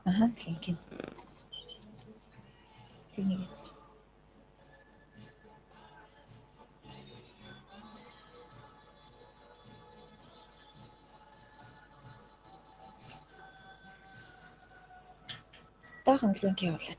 Аха, линк нь. Тэг нэг. Одоохон линк явуулаад.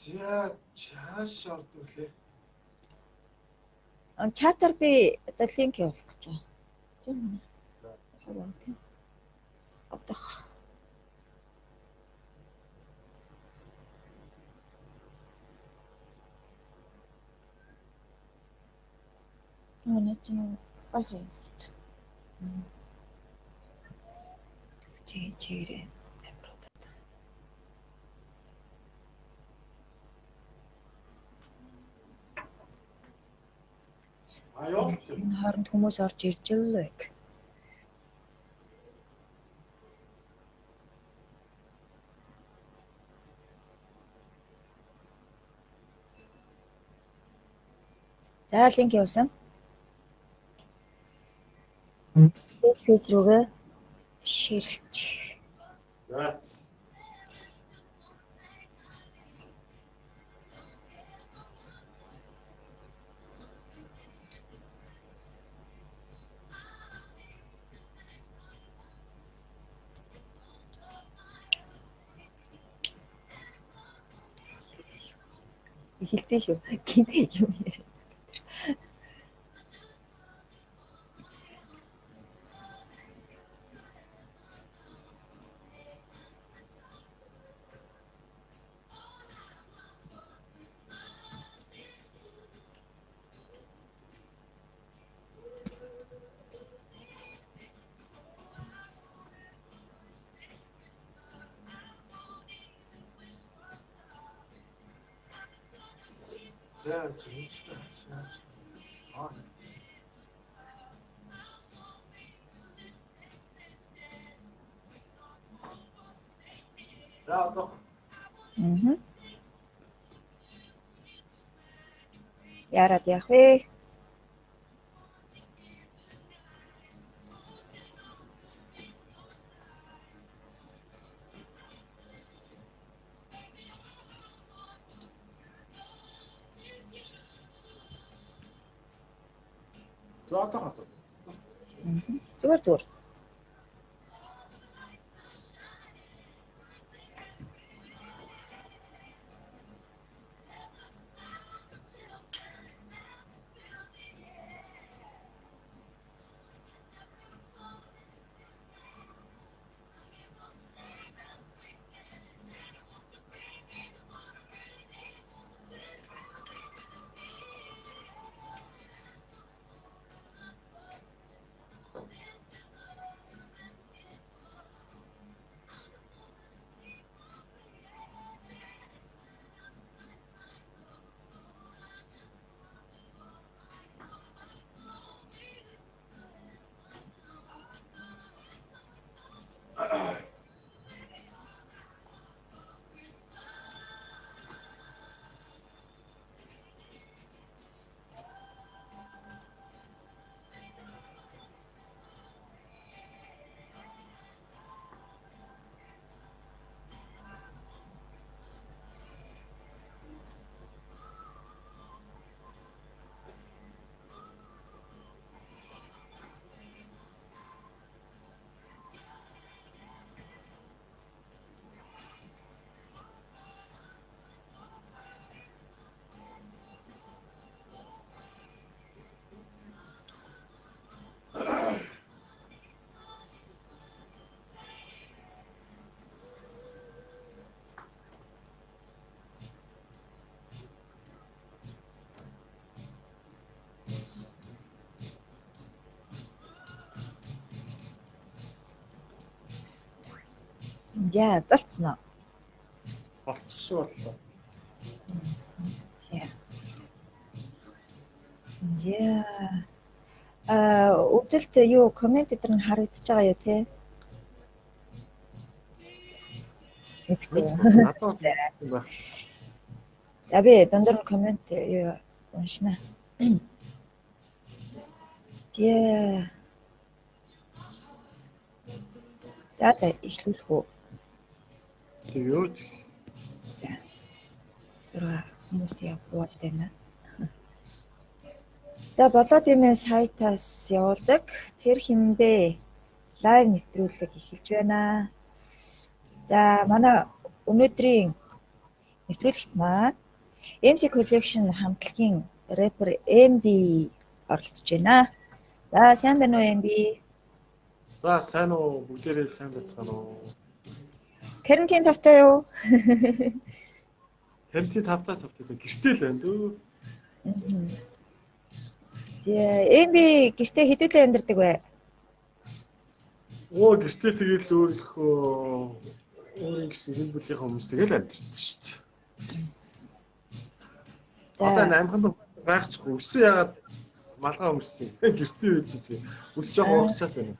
За чааш ордог лээ. Чатаар би одоо линк явуулах гэж байгаа. Тийм үү? Болоо тийм. Одоох. Нөө чинь Wi-Fi явуулчих. Чи чирээ. Энэ хооронд хүмүүс орж ирж л. За линк явуулсан. Фейс рүүгээ ширлчих. За. Эхэлсэн шүү. Гинт юм яриа. За зүүнчтэй. Аа. За одоо. Аа. Яраад явах вэ? За одоо хатаа. Зүгээр зүгээр. Яа, болцсон уу? Болчих шиг боллоо. За. За. Аа, үзэлт юу комент эдэр нь харагдаж байгаа юу те? Мэдгүй. Надад байх. За би дундуур нь коммент юу уншина. За. За эхлүүлэх үү. Тэгээд за. 6 хүмүүс явбал байна. За болоод имэн сайтаас явуулдаг. Тэр хинбэ лайв нэвтрүүлэг эхэлж байна. За манай өнөөдрийн нэвтрүүлэгт маань MC Collection хамтлагийн рэпер MB оролцож байна. За сайн байна уу MB? За сайн уу, бүгдээрээ сайн байцгаана уу? Карантин тавтай юу? Карантин тавтай гэртээ л байна дөө. За MB гэртээ хэдүүлээ амьдардаг вэ? Оо гэртээ тэгэл өөрийнхөө өөрийн гэсэн гэр бүлийнхээ хүмүүс тэгэл амьдардаг шүү дээ. За одоо амханд гайхчих өссөн яагаад малгай өмссөн гэртээ байж чи өс жоох урагчаад байна.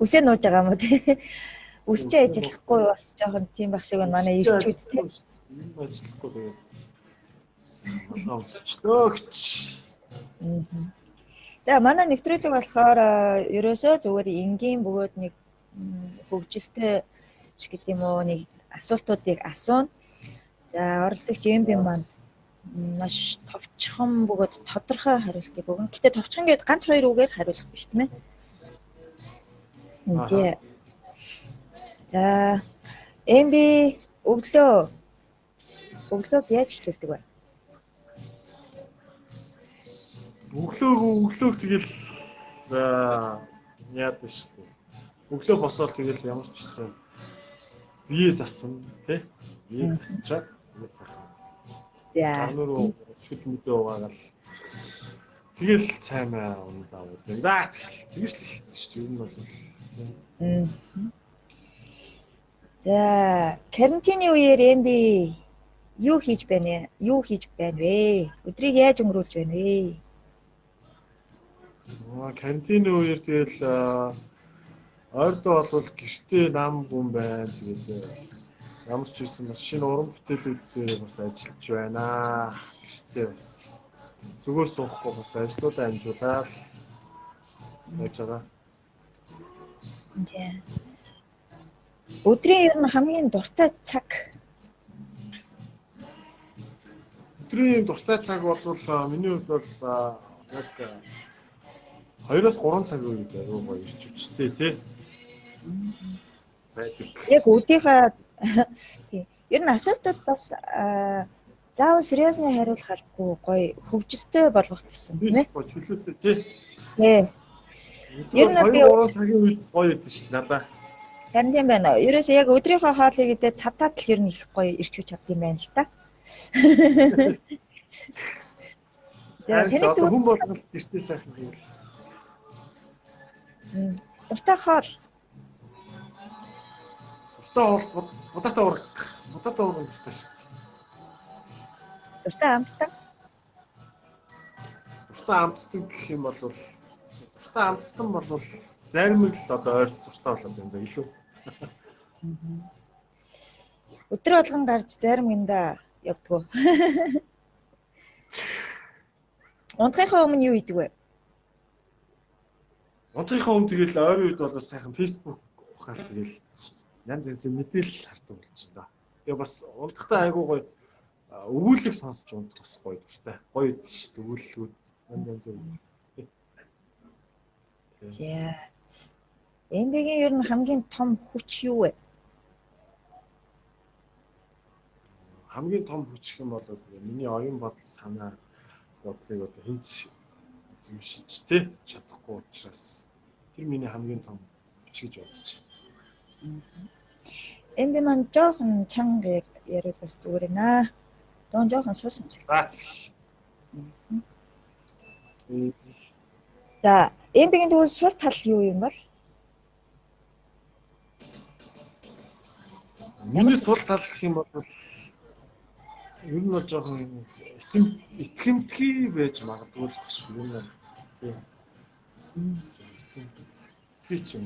Үсээ нууж байгаа юм уу тий? Үсчээ ажиллахгүй бас жоохон тийм байх шиг байна манай ирчүүд тий. Юм ажиллахгүй тэгээд малгай өмсчлөө гэж. За манай нэвтрүүлэг болохоор ерөөсөө зүгээр энгийн бөгөөд нэг хөгжилтэй ч гэдэг юм уу нэг асуултуудыг асууна. За оролцогч MB маань маш товчхон бөгөөд тодорхой хариултыг өгнө. Гэтэ товчхон гээд ганц хоёр үгээр хариулах биш тийм ээ. За. За MB өглөөг яаж эхлүүлдэг вэ? Өглөөг тэгэл яадаг шүү дээ. Өглөө босоод тэгэл ямар ч гэсэн бие засна тий. Бие засчаад тэгээд сайхан. За. Нүрөө өсгөл мэдээ угаагаал тэгэл сайн ундаа уудаг. Да тэгэж л эхэлсэн шүү дээ. Ер нь бол. За, карантины үеэр MB юу хийж байна вэ? Юу хийж байна вэ? Өдрийг яаж өнгөрүүлж байна вэ? Карантины үеэр тэгэл ойрдоо бол гэртээ нам гүн байна. Тэгээд ямар ч байсан бас шинэ уран бүтээлүүд дээр бас ажиллаж байна. Гэртээ бас зүгээр суухгүй бас ажлуудаа амжуулаад байж байгаа. За. Өдрийн ер нь хамгийн дуртай цаг. Өдрийн дуртай цаг бол миний хувьд бол яг 2-3 цаг үед аюу гоё ирч хүчтэй тий. Байдаг. Яг өдийнхөө тий. Ер нь асуултууд бас заавал сериосны хариулах албагүй гоё хөгжилтэй болгох гэсэн тийм ээ. Гоё чөлөөтэй тий. Тий. Ер нь 2-3 цагийн үед гоё идэв шүү дээ надаа. Харин тийм байна. Ерөөсөө яг өдрийнхөө хоолыг идээд цадаад л ер нь их гоё ирч хүч авд юм байна л та. За таны хүн болгол гэртээ сайхан хийвэл. Дуртай хоол. Дуртай хоол будаатай ураг. Будаатай ураг дуртай шүү дээ. Дуртай амттан. Дуртай амттан гэх юм бол дуртай амттан бол зарим л одоо ойр дуртай болоод байна да илүү. Өдөр болгон гарч зарим гинда явдгүү. Унтахынхаа өмнө юу хийдэг вэ? Унтахынхаа өмнө тэгэл ойрын үед бол сайхан Facebook ухаал тэгэл янз янзын мэдээлэл хардаг болчихно да. Тэгээ бас унтахтаа айгуу гоё өгүүлэг сонсч унтах бас гоё дуртай. Гоё идэв шүү дээ өгүүллгүүд янз янзын. За. MB-гийн ер нь хамгийн том хүч юу вэ? Хамгийн том хүч гэх юм бол миний оюун бодол санаа бодлыг одоо хинч эзэмшиж тэ чадахгүй учраас тэр миний хамгийн том хүч гэж бодож байна. MB маань жоохон чанга яриад бас зүгээр наа. Дон жоохон сул сонсогдсон. За, MB-гийн тэгвэл сул тал юу юм бол? Миний сул тал гэх юм бол ер нь бол жоохон итгэмтгий байж магадгүй л багш юм бол тийм. Итгэмтгий ч юм.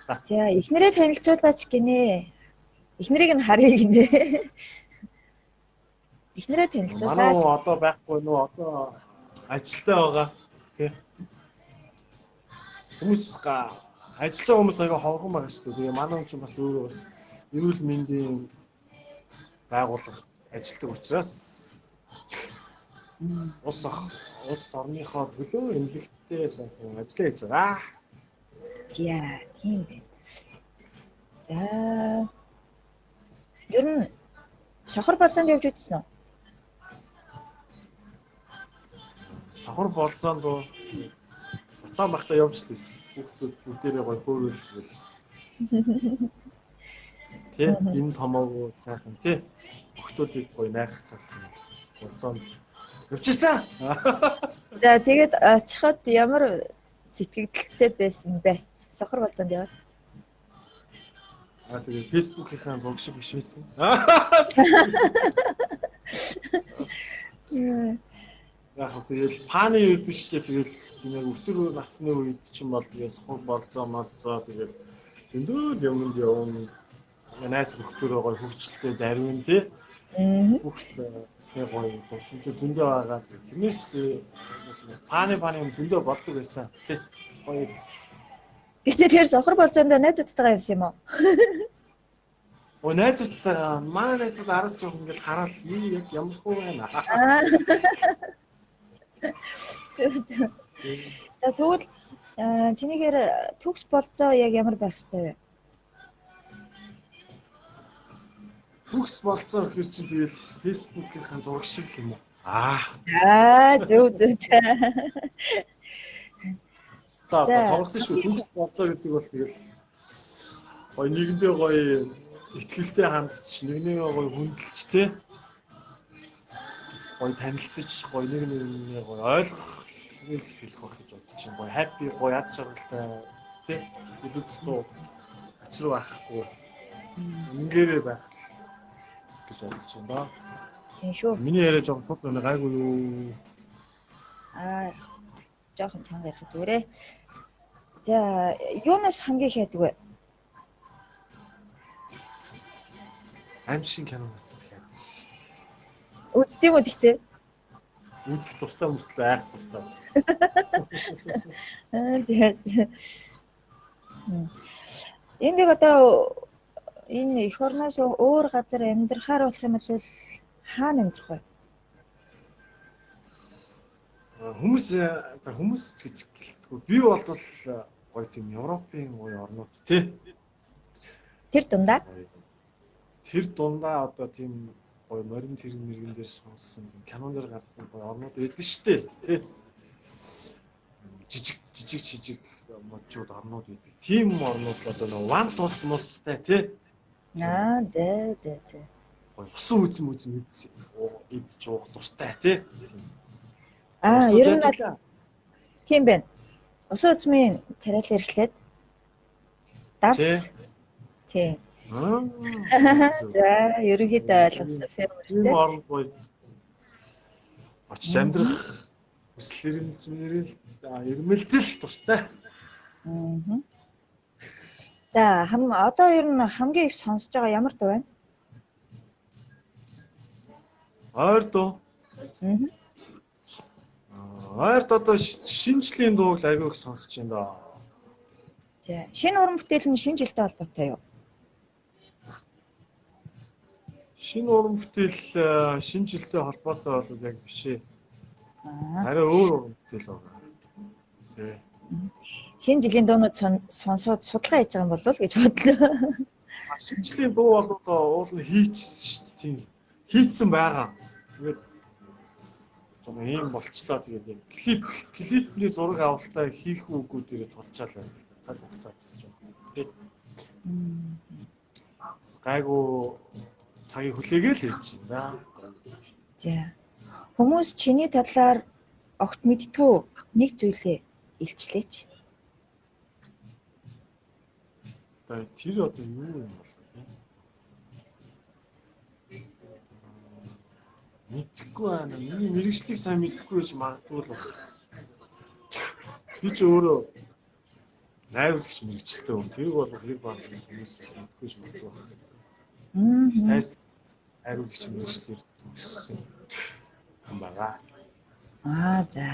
За, эхнэрээ танилцуулаач гинэ. Эхнэрийг нь харъя гинэ. Эхнэрээ танилцуулаач. Манай одоо байхгүй нөө одоо ажилтаа байгаа. Тий. Хүмүүс ажиллаж байгаа хүмүүс аяга ховхон байгаа шүү дээ. Тэгээ манай хүн чинь бас өөрөө бас эрүүл мэндийн байгууллага ажилладаг учраас улс орныхоо төлөө эмнэлэгтээ сайхан ажиллаа хийж байгаа. За, тийм байна. За. Ер нь сохор болзоонд явж үзсэн үү? Сохор болзоонд буцаан байхдаа явж л байсан. Хүүхдүүд бүгдээрээ гоё хөөрөөл гэл. Тэ энэ томоогүй сайхан тэ хүүхдүүдийг гоё найрах болзоонд явчихсан. За, тэгээд очиход ямар сэтгэгдэлтэй байсан бэ? Сохор болзоонд яваад. Аа, тэгээд Facebook-ийнхаа зураг шиг биш байсан. Яг тэгэл паны үед шүү дээ. Тэгэл нэг өсвөр насны үед чинь бол тэгэл сохор болзоо молзоо тэгэл зөндөө юмд явна. Найз нөхдөөрөө гоё хөвчлөлтэй дарвин тий. Хүүхд насны гоё дурсамж зөндөө байгаа. Тэрнээс паны юм зөндөө болдог байсан тий. Гоё. Гэхдээ тэр сохор болзоонд найзуудтайгаа явсан юм уу? Өө, найзуудтайгаа, манай найзууд араас жоох ингээл хараад би яг ямар хөө байна. За, тэгвэл чинийхээр төгс болзоо яг ямар байх ёстой вэ? Төгс болзоо гэхэр чинь тэгэл Facebook-ийн зураг шиг л юм уу? Аа. Аа, зөв зөв. За, тоглосон шүү. Төгс болзоо гэдэг бол тэгэл гоё нэгэндээ гоё итгэлтэй хандч, нэгнээ гоё хүндэлч те. Гоё танилцаж, гоё нэг нэгнээ гоё ойлгох хэлэх байх гэж бодож чинь. Гоё happy, гоё яд жаргалтай тий. Илүү зөв ач руу байхгүй. Ингээрээ байх гэж бодож байна да. Тийм шүү. Миний яриа жоохон шууд байна, гайгүй юу? Аа, жоохон чанга ярих зүгээрээ. За, юунаас хамгийн их яадаг вэ? Аимшиг киноноос яадаг. Үздэг юм уу гэхдээ? Үзэх дуртай мөртлөө айх дуртай бас. Аа, за. Энэ би одоо энэ эх орноос өөр газар амьдрахаар болох юм бол хаана амьдрах вэ? Хүмүүс за хүмүүс гэж гэлтгүй. Би бол гоё тийм Европын гоё орнууд тий. Тэр дундаа? Тэр дундаа одоо тийм гоё морин тэрэг мэрэгэн дээр сонссон тийм кинон дээр гардаг гоё орнууд байдаг шүү дээ тий. Жижиг жижиг жижиг мужууд орнууд байдаг. Тийм орнууд л одоо нэг ван тус мустай тий. Аа, зэ зэ зэ. Гоё усан үзм үзм идэж уух дуртай тий. Аа, ер нь бол тийм байна. Усан үзмийн тариал эрхлээд дарс тий. За, ерөнхийдөө ойлгосон фермер тий. Тийм орнд гоё очиж амьдрах хүсэл эрмэлзэл дуртай. Аа. За, одоо ер нь хамгийн их сонсож байгаа ямар дуу байна? Ойр дуу. Аа. Ойрд одоо шинэ жилийн дууг л айгүй их сонсож байна даа. За, шинэ уран бүтээл нь шинэ жилтэй холбоотой юу? Шинэ уран бүтээл шинэ жилтэй холбоотой бол яг биш ээ. Арай өөр уран бүтээл байна. Тий. Шинэ жилийн дуунууд сонсоод судалгаа хийж байгаа юм болов уу гэж бодлоо. Шинэ жилийн дуу бол уул нь хийчихсэн шүү дээ. Тийм. Хийцэн байгаа. Тэгээд ийм болчлоо. Тэгээд яг клипний зураг авалтаа хийх үггүй дээрээ тулчаал байна л да. Цаг хугацаа бисэж байна. Тий. Гайгүй цагийг хүлээгээл хийж байна. За. Хүмүүс чиний талаар огт мэдтгүү нэг зүйлээ илчлээч. За, тэр одоо юу юм бол вэ? Мэдхгүй байна. Миний мэргэжлийг сайн мэдхгүй байж магадгүй л байна. Би ч өөрөө Найруулагч мэргэжилтэй хүн. Тэрийг бол хэрэг баг хүмүүс бас мэдгүй ч магадгүй байна. Найз найруулагч мэргэжлээр төгссөн хүн байгаа. Аа за.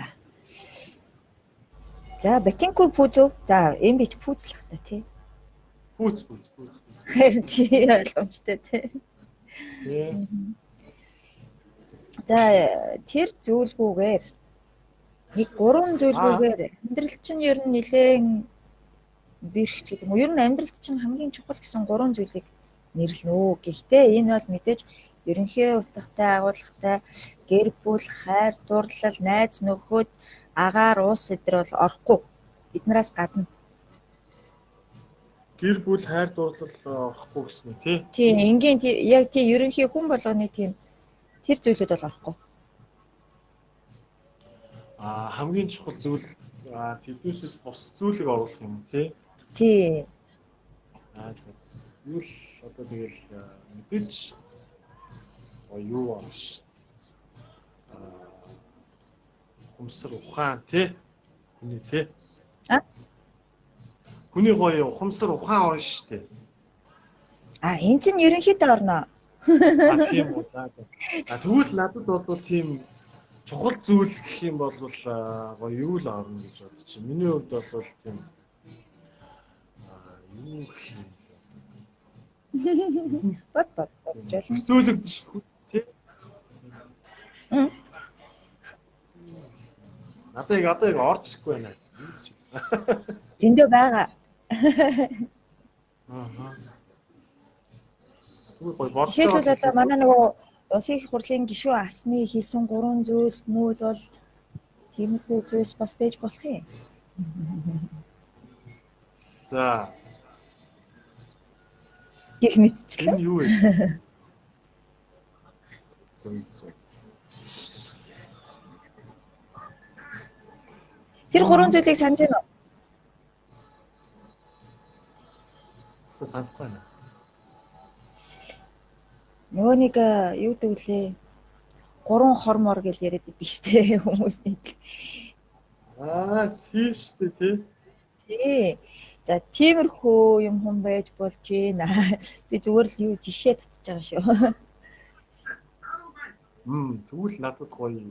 За Батинку пүүз үү? За эм бич пүүзлэх та тий. Пүүз пүүз пүүз. Харин тий ойлгомжтой тий. За тэр зүйлгүйгээр нэг гурван зүйлгүйгээр амьдрал чинь ер нь нэлээн бэрхч гэдэг юм уу? Ер нь амьдралд чинь хамгийн чухал гэсэн гурван зүйлийг нэрлэнэ үү. Гэхдээ энэ бол мэдээж ерөнхий утгатай, агуулгатай гэр бүл, хайр, дурлал, найз нөхөд, агаар, уус эдэр бол орохгүй. Эднээс гадна. Гэр бүл, хайр, дурлал орохгүй гэсэн үү тий? Тийм, энгийн яг тий ерөнхий хүн болгоны тийм тэр зүйлүүд бол орохгүй. Аа хамгийн чухал зүйл тэднээсээс бус зүйлийг оруулах юм тий? Тий. Аа за. Юу л одоо тэгэл мэдээж юу байна шүү. Аа ухамсар ухаан тий? Хүний тий? А? Хүний гоё ухамсар ухаан байна шүү дээ. А энэ чинь ерөнхийдөө орно. А тийм үү. За за. А тэгвэл надад бол тийм чухал зүйл гэх юм бол гоё юу л орно гэж бодчих. Миний хувьд бол тийм юу гэх юм бэ? Бод бод бодож байна. Зөөлөгдөж шүү тий. Надад яг одоо яг орж ирэхгүй байна. Зөндөө байгаа. Аа. Тэгвэл гоё бодож байгаа. Жишээлбэл одоо манай нөгөө Улсын их хурлын гишүүн асны хийсэн гурван зүйл мүл бол тиймэрхүү зүйлс бас байж болох юм. За. Гэх мэтчлээ. Энэ юу вэ? Зөв. Тэр гурван зүйлийг санаж байна уу? Санахгүй байна. Нөгөө нэг юу гэдэг вүлээ? Гурван хормор гэж яриад идэг штэ хүмүүс нийт. Аа, тийм штэ тий. Тий. За тиймэрхүү юм хүн байж болж байна. Би зүгээр л юу жишээ татж байгаа шүү. Тэгвэл надад гоё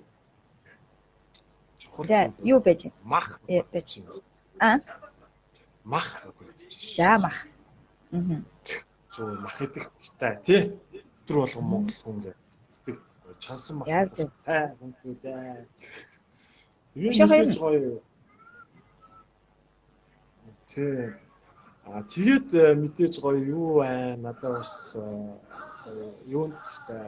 чухал. За юу байж вэ? Мах байж. Аа? Мах байж. За мах. Аа. Зөв мах идэх дуртай тий. Өдөр болгон монгол хүн гэдэг чансан мах. Яг зөв. Тай хүн шүү дээ. Тэгээд гоё. Тий. Аа тэгээд мэдээж гоё юу аа надад бас юунд дуртай.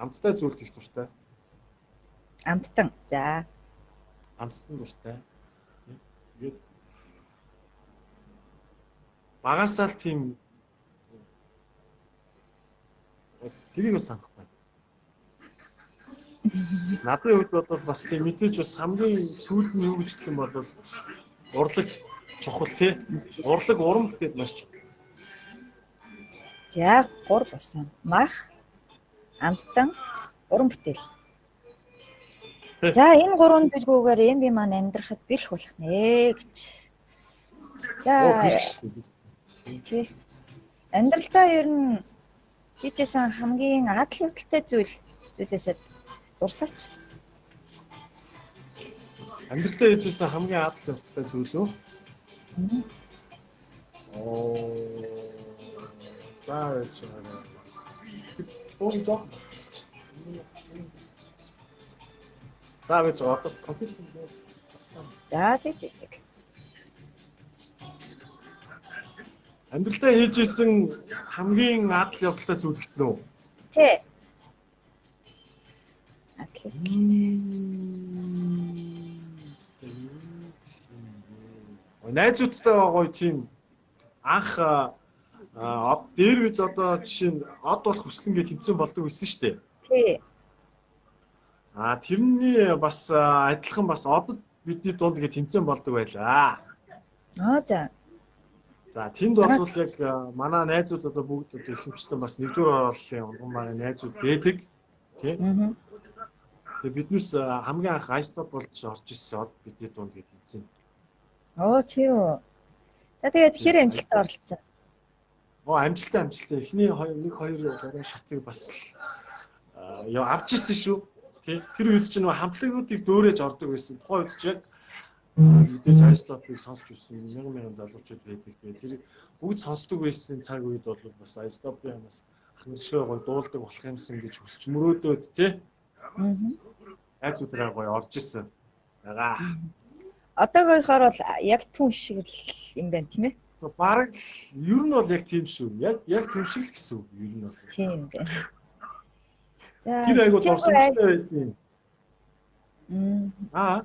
Амттай зүйлд их дуртай. Амттан. За. Амттан дуртай. Тэгээд багасаа л тийм тэрийг бас санахгүй байна. Надын хувьд бол бас тийм мэдээж бас хамгийн сүүл нь юу гэж гэх юм бол урлаг чухал тий. Урлаг уран бүтээл маш чухал. За гур болсон. Мах, амттан, уран бүтээл. За энэ гурван зүйлгүйгээр MB маань амьдрахад бэрх болох нэ гэж. За тий. Амьдралдаа ер нь хийжсэн хамгийн адал явдалтай зүйлээсээ дурсаач. Амьдралдаа хийжсэн хамгийн адал явдалтай зүйл үү? Оо. За яаж байгаа. Бом жоо. За байж байгаа одоо компьютер дээр. За тий тий. Амьдралдаа хийж исэн хамгийн адал явдалтай зүйл гэсэн үү? Тий. Адал. Найзуудтай гоё тийм анх дээр үед одоо жишээ нь од болох хүслэн гэж тэмцээн болдог байсан шүү дээ. Тий. А тэрний бас адилхан бас одод бидний дунд гэж тэмцээн болдог байлаа. Аа за. За тэнд бол яг манай найзууд одоо бүгд одоо ихэмчлэн бас нэгдүгээр орооллын унган багын найзууд байдаг тий. Тэгээ биднээс хамгийн анх айстоп болж орж ирсэн од бидний дунд гэж тэмцээн. Оо тийм үү. За тэгээд хэр амжилттай оролцсон? Оо амжилттай. Эхний 1 2 гаруй шатыг бас л авч ирсэн шүү. Тий. Тэр үед чинь нөгөө хамтлагуудыг дөөрэж ордог байсан. Тухайн үед чинь яг мэдээж Ice-Stop-ыг сонсч ирсэн мянган мянган залуучууд байдаг. Тэгээд тэр бүгд сонсдог байсан цаг үед бол бас Ice-Stop-ын бас ах нар шиг гоё дуулдаг болох юмсан гэж хүсч мөрөөдөөд тий. Аа. Найзуудаараа гоё орж ирсэн. Байгаа. Одоогийнхоор бол яг түн шиг л юм байна тийм ээ. За бараг л ер нь бол яг тийм шүү. Яг түн шиг л гэсэн үг ер нь бол. Тийм байна. За тэр айгуу дурсамжтай байсан юм. Аа.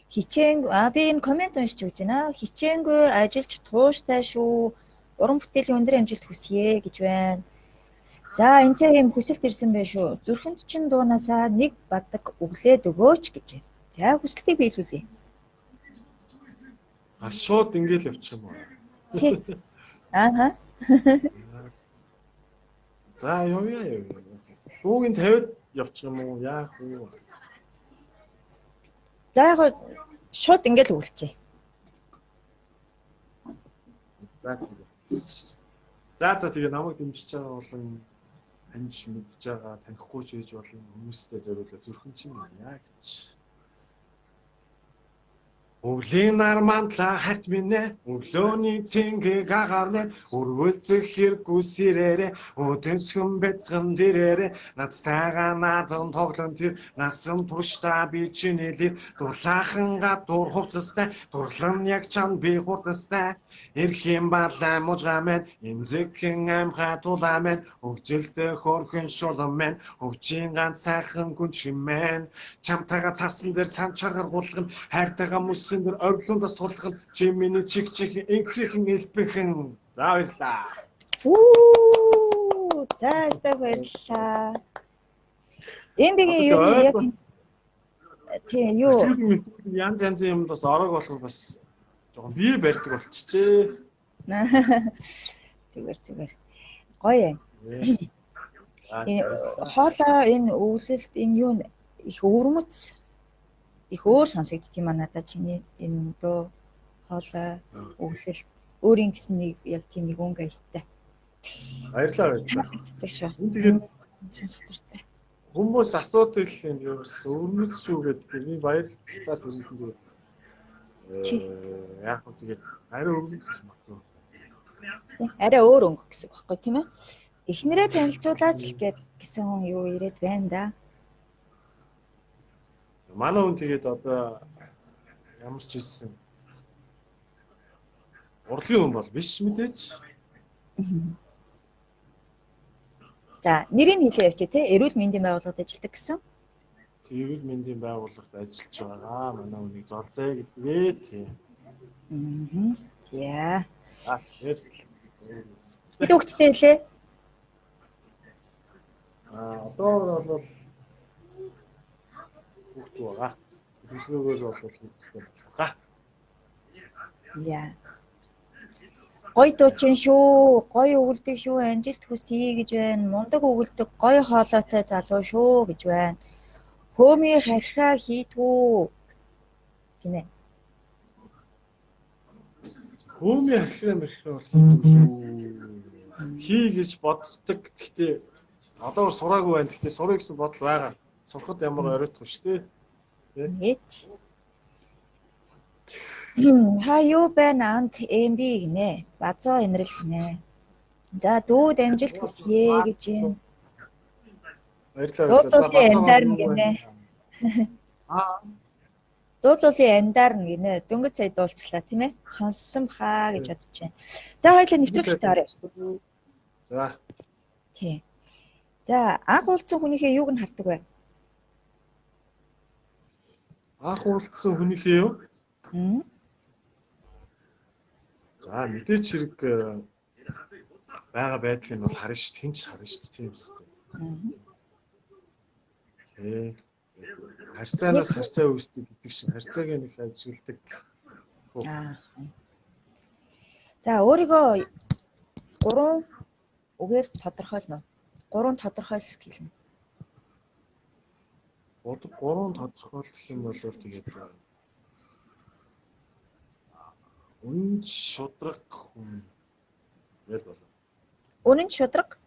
Хичээнгүй би энэ коммент уншиж өгч байна. Хичээнгүй ажиллаж тууштай шүү. Уран бүтээлийн өндөр амжилт хүсье гэж байна. За энэ ч юм хүсэлт ирсэн байх шүү. Зүрхэнд чинь дуунаасаа нэг бадаг өглөөд өгөөч гэж. За хүсэлтийг биелүүлье. А шууд ингээл явчих юм уу? Тий. Ааха. За явъя. Дууг нь тавиад явчих юм уу? Яах вэ? За яг шууд ингээл өгүүлчихье. За за тэгээ намайг дэмжиж байгаа болон таньж мэдж байгаа, танихгүй ч байж болно хүмүүстэй зориулаад зүрхэн чинь яа гэж. Өвлийн нар мантлаа харт минь ээ, өглөөний цэнгэ гагарнэ, өрвөлцөх хэрэггүй сэрээрээ, өдөнсгөн бяцхан дээрээ, надтайгаа надан тоглон тэр, насан туршдаа би чинэлэр, дурлаахан гадуур хувцастай, дурлан яг чам би хурдастай, эрхийн балай мужгаа мэн, эмзэгхэн амхаа тулаа мэн, хөгжилтэй хөрхөн шулан мэн, хөгжийн ганц сайхан гүнж хэмээн, чамтайгаа цасан дээр цан чаргар гулган, хайртайгаа мөс дээр орлондоос тулгал чи миний чиг чиг инхрихэн элбэхэн. За баярлалаа. За өстой баярлалаа. Эмбигийн юу яг тий юу янз янзын юм бас ороог болохоор бас жоохон бие барьдаг болчихжээ. Зүгээр. Гоё юм. Хоолой энэ өвлөлт энэ юу их өвөрмөц их өөр сонсогддог юм а надад чиний энэ дуу хоолой өглөлт өөрийн гэсэн нэг яг тийм нэг өнгө аястай. Баярлалаа. Шүү. Энэ тэгээд сонсох дуртай. Хүмүүс асуудаг юм юу бас өвөрмөц шүү гэдэг би баярлалаа тэрнээ. Яг хөө тэгээд арай өвөрмөц гэж магадгүй. Арай өөр өнгө гэсэн үг байхгүй тийм ээ. Эхнэрээ танилцуулаач л гэд гэсэн хүн юу ирээд байна да. Манай хүн тэгээд одоо ямар ч хэлсэн урлагийн хүн бол биш мэдээж. За нэрийг хэлээ явчих те. Эрүүл мэндийн байгууллагад ажилладаг гэсэн. Эрүүл мэндийн байгууллагад ажиллаж байгаа. Манай хүнийг золзай гэдгээ тий. За. Аа тэгээд хэд хүүхэдтэй билээ? Аа одоо бол хүүхэд байгаа. Төлөвлөгөөгөөс бол хүүхэдтэй болох ха. Яа. Гой дуучин шүү, гой өгөлдөг шүү, амжилт хүсье гэж байна. Мундаг өгөлдөг, гой хоолойтой залуу шүү гэж байна. Хөөмийн хархиа хийдгүү гинэ. Хөөмийн хархиа мэрхиа бол хийдгүү шүү. Хий гэж боддог. Гэхдээ одоогор сураагүй байна. Гэхдээ сурах гэсэн бодол байгаа. Сурахад ямар оройтгүй шүү дээ. Нэт. Ха юу байна ант МБ гинэ. Базоо инрэл гинэ. За дүүд амжилт хүсье гэж юм. Баярлалаа. Дуулуулын андарна гинэ. Аа. Дуулуулын андарна гинэ. Дөнгөж сая дуулчлаа тийм ээ. Сонссон баа гэж бодож байна. За хоёулаа нэвтрүүлэгтээ оръё. За. Тий. За анх уулзсан хүнийхээ юуг нь хардаг вэ? Анх уулзсан хүнийхээ юу? За мэдээч хэрэг байгаа байдлыг бол харна шүү дээ. Хинч харна шүү дээ. Тийм үстэй. Тий. Харьцаанаас харьцаа үүсдэг гэдэг шиг харьцааг нэг ажигладаг. Аа. За өөрийгөө 3 үгээр тодорхойлно. 3 тодорхойлолт хэлнэ. 3 тодорхойлох юм бол тэгээд Үнэн шудраг хүн ял болов. Үнэн шудраг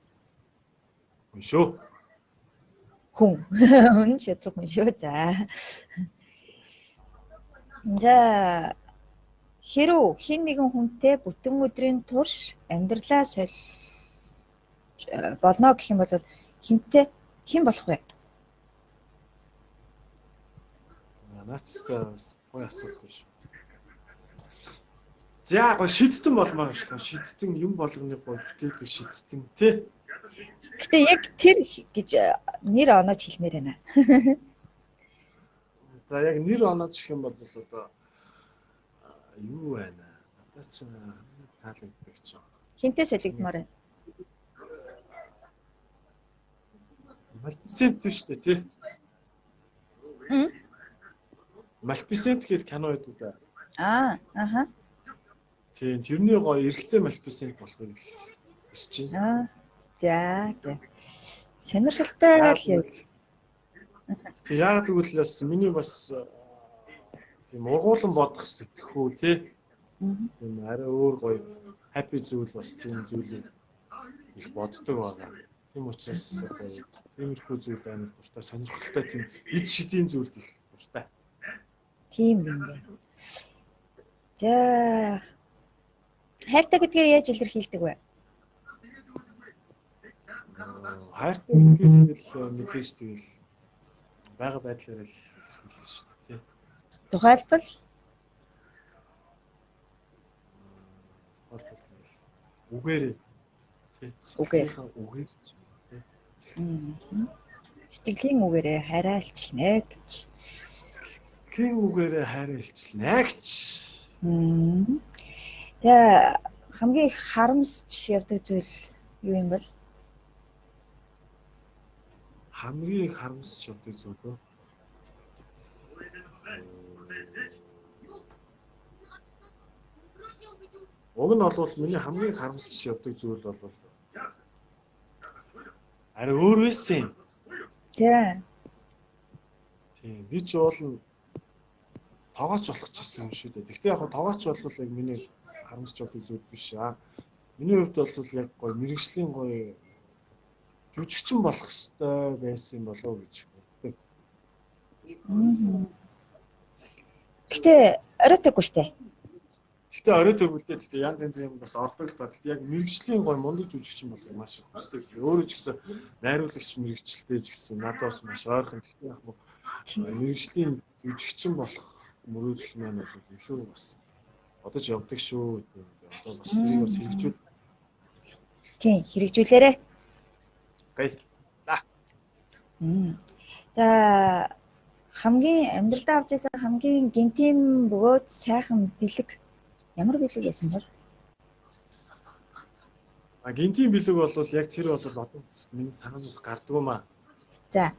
хүн шүү. Хүн. Үнэн шудраг хүн шүү. За. За хэрв хэн нэгэн хүнтэй бүтэн өдрийн турш амьдралаа солиж болно гэх юм бол хэнтэй хэн болох вэ? Наач гоё асуулт биш. За гоё шидтэн болмоор шүү. Шидтэн юм болгоныг гоё бүтээдэг шидтэн тий. Гэтэ яг тэр гэж нэр онооч хэлмээр байна. За яг нэр онооч гэх юм бол одоо юу байна? Надад ч таалагддаг ч. Хинтээ солигдмоор байна? Малфисент шүү дээ тий. Малфисент гэдэг кино байдаг да. Аа, аха. Тийм, тэрний гоё эрэгтэй Малфисент болохыг хүсэж байна. Аа. За, за. Сонирхолтой л юм. Тэг яагаад гэвэл бас миний бас тийм ургуулan бодох сэтгэхүй тий. Тийм арай өөр гоё happy зүйл бас тийм зүйлийг их боддог байгаа. Тийм учраас гоё тиймэрхүү зүйл амар дуртай, сонирхолтой тийм ид шидийн зүйлд их дуртай. Тийм юм байна. За хайртай гэдгээ яаж илэрхийлдэг вэ? Хайртай гэдгийг тэгэл мэдээж тэгэл байгаа байдлаар л илэрхийлнэ шүү дээ. Тухайлбал үгээрээ тий. Үгээр ч тий. Сэтгэлийн үгээрээ хайраа илчлэнэ гэж. Сэтгэлийн үгээрээ хайраа илчлэнэ гэж. За хамгийн их харамсч явдаг зүйл юу юм бол? Хамгийн их харамсч явдаг зүйл үү? Уг нь бол миний хамгийн харамсч явдаг зүйл бол арай өөр байсан юм. За. Тийм, би ч уул нь тоогооч болох ч гэсэн юм шүү дээ. Гэхдээ яг тоогооч бол яг миний харамсч явдаг зүйл биш аа. Миний хувьд бол яг гоё мэрэгжлийн гоё жүжигчин болох ёстой байсан юм болов уу гэж боддог. Гэтэ оройтойгүй штэ. Гэтэ оройтойгүй л дээ. Гэтэ янз янзын юм бас ордог л ба. Гэтэ яг мэрэгжлийн гоё мундаг жүжигчин болохыг маш их хүсдэг. Өөрөө ч гэсэн найруулагч мэрэгчлээ ч гэсэн надад бас маш ойрхон. Гэтэ яг мэрэгжлийн жүжигчин болох мөрөөдөл маань бол илүү бас бодож явдаг шүү. Одоо бас тэрийг бас хэрэгжүүл. Тийм, хэрэгжүүлээрэй. Окей. За. За хамгийн амьдралдаа авч ирсэн хамгийн гинтийн бөгөөд сайхан бэлэг ямар бэлэг байсан бол? А гинтийн бэлэг бол яг тэр бол одоо миний санаанаас гардгүй маа. За.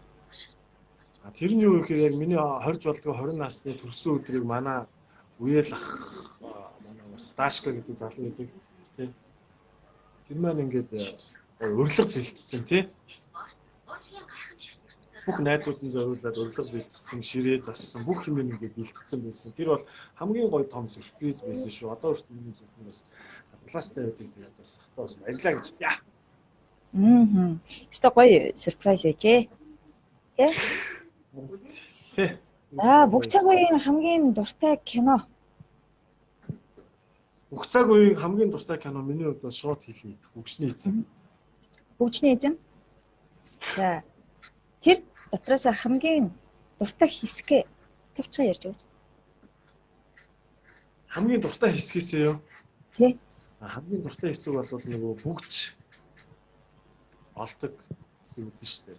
А тэр нь юу гэхээр яг миний 20 болдгоо 20 насны төрсөн өдрийг манай үеэл ах манай бас Дашка гэдэг залуу гэдэг тий. Тэр маань ингээд урилга бэлтцсэн тий. Бүх найзууд нь зориулаад урилга бэлтцсэн, ширээ зассан, бүх юм ингээд бэлтцсэн байсан. Тэр бол хамгийн гоё том сюрприз байсан шүү. Одоо хүртэл миний зүрхэнд бас хадгалаастай байдаг. Тэгээд бас хатаа бас баярлаа гэж хэлье. Аа. Өстой гоё сюрприз байжээ. Тэ? Тэ. Аа, бүх цаг үеийн хамгийн дуртай кино. Бүх цаг үеийн хамгийн дуртай кино миний хувьд бол шууд хэлье. Бөгжний эзэн. Бөгжний эзэн. За. Тэр дотроос хамгийн дуртай хэсгээ товчхон ярьж өгөөч. Хамгийн дуртай хэсгээсээ юу? Тий. Хамгийн дуртай хэсэг бол нөгөө бүгж олдог хэсэг үүдэн шүү дээ.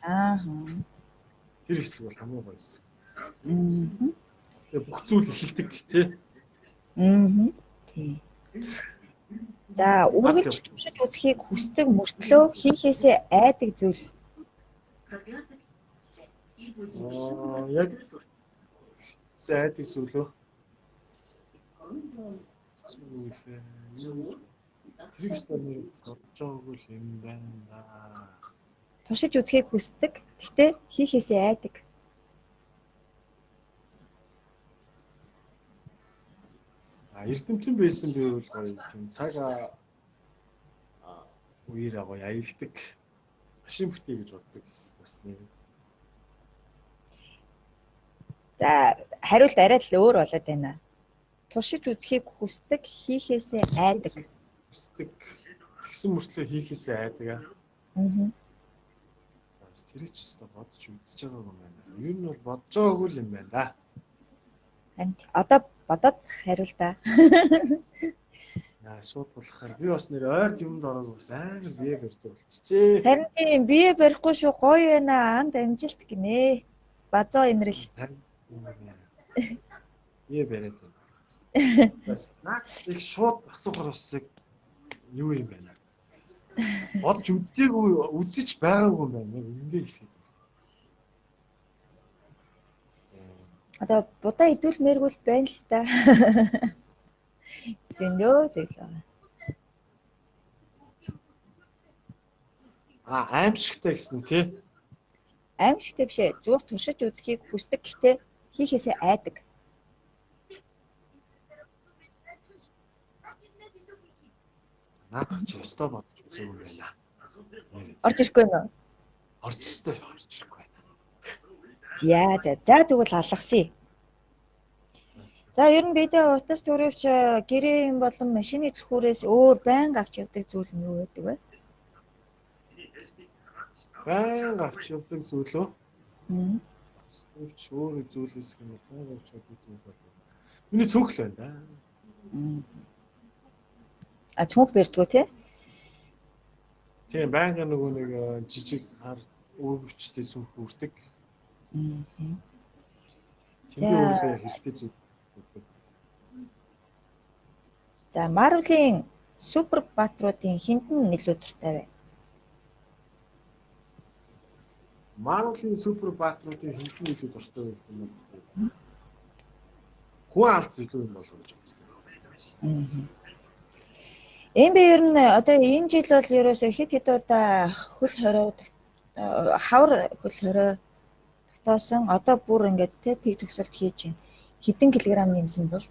Аа. Тэр хэсэг бол хамгийн гоё хэсэг. Тэгээ бүх зүйл эхэлдэг тий. Аа. Тий. За, үргэлж туршиж үзэхийг хүсдэг мөртлөө хийхээсээ айдаг зүйл. Аа, яг айдаг зүйл үү? Тэр ихтэй нэр бодож байгаагүй юм байна да. Туршиж үзэхийг хүсдэг. Гэхдээ хийхээсээ айдаг. Эрдэмтэн байсан би бол гоё тийм цаг үеэрээ гоё аялдаг машин бүтээ гэж боддог бас нэг. За хариулт арай л өөр болоод байна. Туршиж үзхийг хүсдэг, хийхээсээ айдаг. Хүсдэг. Тэгсэн мөртлөө хийхээсээ айдаг аа. Аа. За тэр ч өстой бодож үзэж байгаагүй юм байна. Ер нь бол бодож байгаагүй л юм байна да. Харин одоо бодоод хариул та. Яа шууд болохоор би бас нэр ойрд юмд ороод бас амар бие барьдаг болчихжээ. Харин тийм бие барихгүй шүү, гоё байна. Анд амжилт гинэ. Базоо инрэл. Бие бариад байна. Бас наац их шууд асуухаар бас яг юу юм байна. Бодож үзээгүй, үзэж байгаагүй юм байна. Яг үнэндээ хэлэхэд. Одоо будаа идүүлмээргүй л байна л та. Зөндөө зүйл байгаа. А аимшигтай гэсэн тий? Аимшигтай биш ээ. Зүгээр туршиж үзхийг хүсдэг гэхдээ хийхээсээ айдаг. Наадах чи ёстой бодож үзээгүй юм байна. Орж ирэхгүй нөө? Орж ёстой орж ирэхгүй байна. За за за тэгвэл алгасъя. За ер нь бид утас түрийвч гэрээ юм болон машины түлхүүрээс өөр байнга авч явдаг зүйл нь юу байдаг вэ? Байнга авч явдаг зүйл үү? Түрийвч өөр зүйлээс гэнэ байнга авч явдаг зүйл бол миний цөөхл байна да. А цүнх барьдгүй тий? Тийм байнга нөгөө нэг жижиг хар өөрөвчтэй цүнх үрдэг. Тэндээ өөрийнхөө хэрэгтэй зүйл. За Marvel-ийн супер баатруудын хэнд нь илүү дуртай вэ? Marvel-ийн супер баатруудын хэнд нь илүү дуртай вэ гэх юм бол хүн алц илүү юм болов гэж боддог. Энэ би ер нь одоо энэ жил бол ерөөсөө хэд хэд удаа хөл хорой хавар хөл хорой тогтоосон. Одоо бүр ингээд тэ тэг зөксөлт хийж байна. Хэдэн килограмм нэмсэн бол?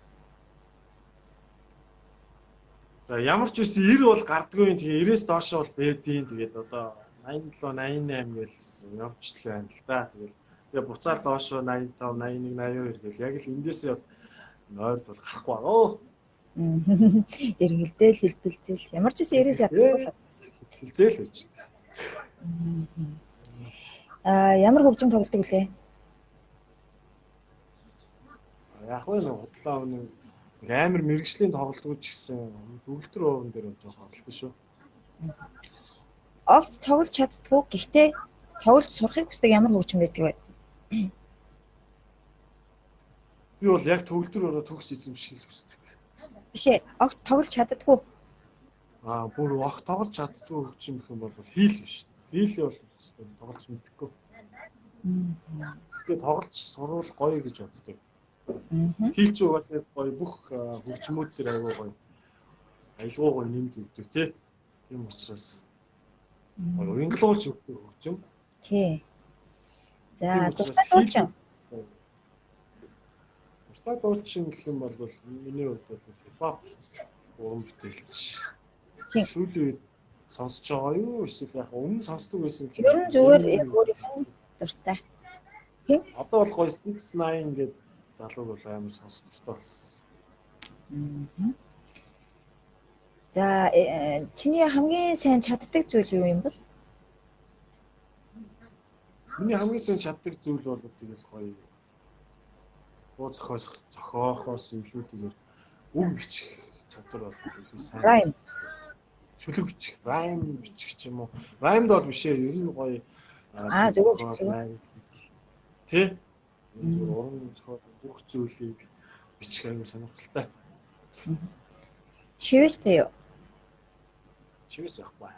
За ямар ч үсэн 90 бол гардгүй юм. Тэгээ 90-ээс доош бол бэдийн. Тэгээд одоо 87, 88 гээл явчихлаа байна л да. Тэгэл тэгээ буцаал доошо 85, 81, 82 гээл яг л эндээсээ бол нойрд бол гарахгүй байгаа. Эргэлдээл хэлбэлзэл ямар ч үсэн 90-ээс явахгүй л. Хэлбэлзэл байж. Аа ямар хөгжим тоглодог вүлээ? Яг вэ нэг худлаа нэг амар мэрэгжлийн тоглолтгүй ч гэсэн төгөлтөр ууран дээр бол жоохон оролдсон шүү. Огт тоглож чаддгүй гэхдээ тоглож сурахыг хүсдэг ямар хөгжим байдаг вэ? Би бол яг төгөлтөр ураа төгс эзэмшихийг хүсдэг. Биш ээ, огт тоглож чаддгүй. Аа бүр огт тоглож чаддгүй хөгжим гэх юм бол хийл биш. Хийл бол тоглож мэдэхгүй. Гэхдээ тоглож сурвал гоё гэж боддог. Хийл чи угаасаа гоё бүх хөгжмүүд дээр аягүй гоё. Аялгуу гоё нэмж өгдөг тий. Тийм учраас гоё уянгалуулж өгдөг хөгжим. Тий. За дуртай дуучин. Дуртай дуучин гэх юм бол миний хувьд бол хипхоп уран бүтээлч. Сүүлийн үед сонсож байгаа юу эсвэл яг өмнө сонсдог байсан гэх юм. Ер нь зүгээр яг өөрийнх нь дуртай. Тийм. Одоо бол гоё 69 гэдэг залууг бол амар сонсох дуртай болсон. За чиний хамгийн сайн чаддаг зүйл юу юм бол? Миний хамгийн сайн чаддаг зүйл бол тэгэл гоё дуу зохиолох, зохиохоос илүүтэйгээр үг бичих чадвар бол илүү сайн. Rhyme. Шүлэг бичих, rhyme бичих ч юм уу. Rhyme-д бол биш ээ, ер нь гоё. Аа зөв бичих. Тэ? Зүгээр уран зохиол бүх зүйлийг бичих аюу сонирхолтой. Шивэстэй юу? Шивэс явахгүй.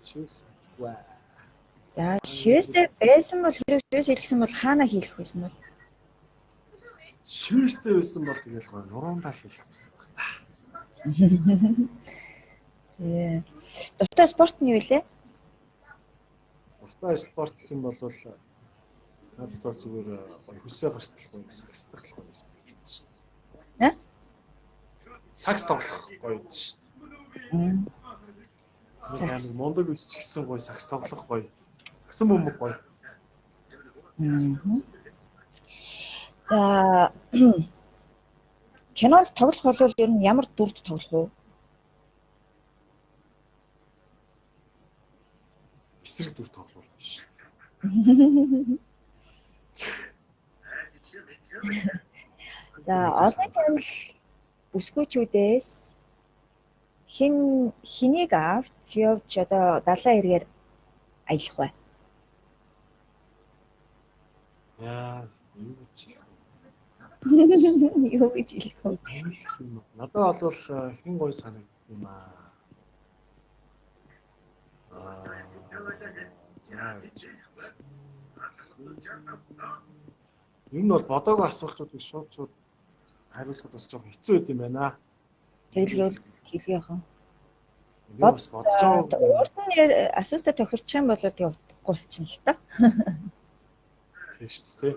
Шивэс явахгүй. За шивэстэй байсан бол хэрэг шивэс хэлсэн бол хаана хийлэх байсан бол? Шивэстэй байсан бол тэгэл гоё нуруундаа л хийлэх байсан баг та. Зэ. Дуртай спорт нь юу вэ? Дуртай спорт гэх юм бол надад бол зүгээр гоё хөлсөө гартал гоё сагсдах л гоё спорт шүү дээ. Аа? Сакс тоглох гоё шүү дээ. Сакс. Мундаг биш ч гэсэн гоё сакс тоглох гоё. Саксан бөмбөг гоё. За кинонд тоглох бол ер нь ямар дүрд тоглох вэ? Эсрэг дүр тоглох биш. За олон танил бүсгүүчүүдээс хин хэнийг авч явж одоо далайн эргээр аялах вэ? Яа, юу гэж хэлэх вэ? Юу гэж хэлэх вэ? Надад бол хэн гоё санагддаг юм аа. За. Ер нь бол бодоогүй асуултуудыг шууд хариулахад бас жоохон хэцүү байд юм байна. Тэгэлгүй тэгэлгүй яхан. Би бас бодож байгаа. Урд нь асуултаа тохирчих юм бол тэгээ утгагүй болчихно л та. Тийм шүү дээ.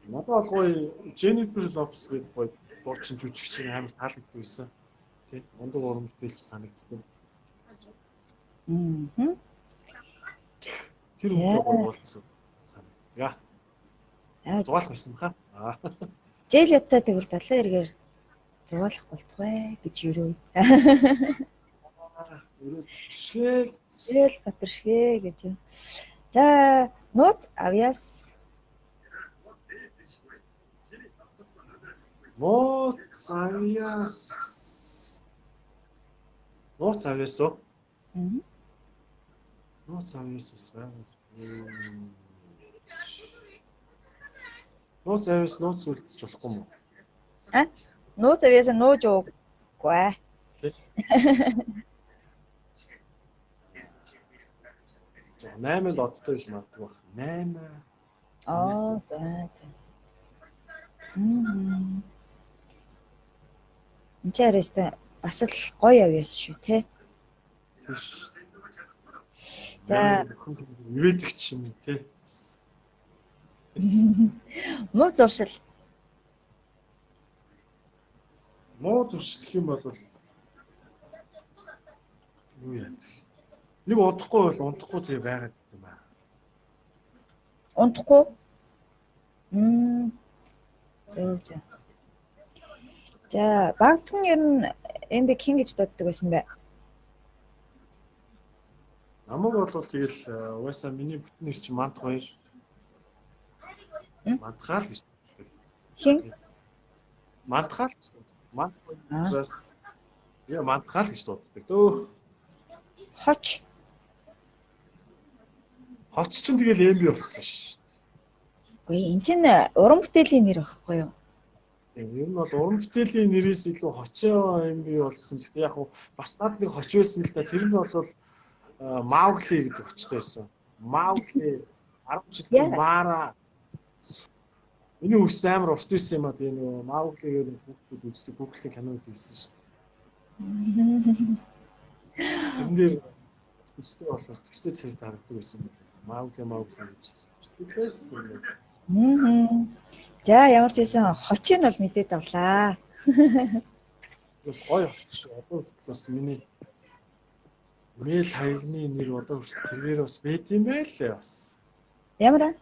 Надад бол гоё Jennifer Lopez гэдэг гоё дуучин жүжигчин амар таалагддаг байсан. Тийм. Мундаг уран бүтээлч санагддаг. Тэр үгүй гоё болцсон санагддаг. Аа. Зугаалах байсан баха. Аа. Жээляттай тэгвэл далайн эргээр зугаалах болтугай гэж өрөө. Өрөө шгэ. Жээл готор шгэ гэж. За нууц авьяас. Нууц авьяас. Нууц авьяас уу? Нууц авьяас бас байна. Нууц авьяас нууц үлдчих болохгүй юм уу? А? Нууц авьяас нууж уугүй. За 8-нд одтой биш магадгүй байх. 8. Аа за за. Энд чи арайстай бас л гоё авьяас шүү те. Тийш. За ивэдэгч юм те. Муу зуршил. Муу зуршил гэх юм бол юу яадаг? Нэг удахгүй бол унтахгүй тэгээ байгаад юм аа. Унтахгүй? Зөв зөв. За, багтан ер нь MB хин гэж дууддаг байсан бэ? Намайг бол тэгэл угаасаа миний бүтэн нэр чинь Мант хоёр. Мантхаал гэж дууддаг. Хин? Мантхаал гэж дууддаг. Мант хоёроос яа мантхаал гэж дууддаг. Дөөх. Хоч. Хоч чинь тэгэл MB болсон ш. Үгүй эн чинь уран бүтээлийн нэр байхгүй юу? Ер нь бол уран бүтээлийн нэрээс илүү хочоо MB болсон. Гэхдээ яг бас над нэг хоч байсан л да. Тэр нь бол Маугли гэдэг хочтой байсан. Маугли 10 жилийн Мара. Миний үс амар урт байсан юм а. Тэгээ нөгөө Маугли гэдэг хүүхдүүд үздэг Google-ийн кинод байсан шүү дээ. Тэрэн дээр төстэй болохоор төстэй цэрэг дарагддаг байсан юм. Маугли Маугли гэж үздэг юм. За ямар ч байсан хочийг бол мэдээд авлаа. Бас гоё хоч. Одоо хүртэл бас миний мэйл хаягны нэр одоо хүртэл тэрээр бас байд юм байлээ бас. Ямар аа?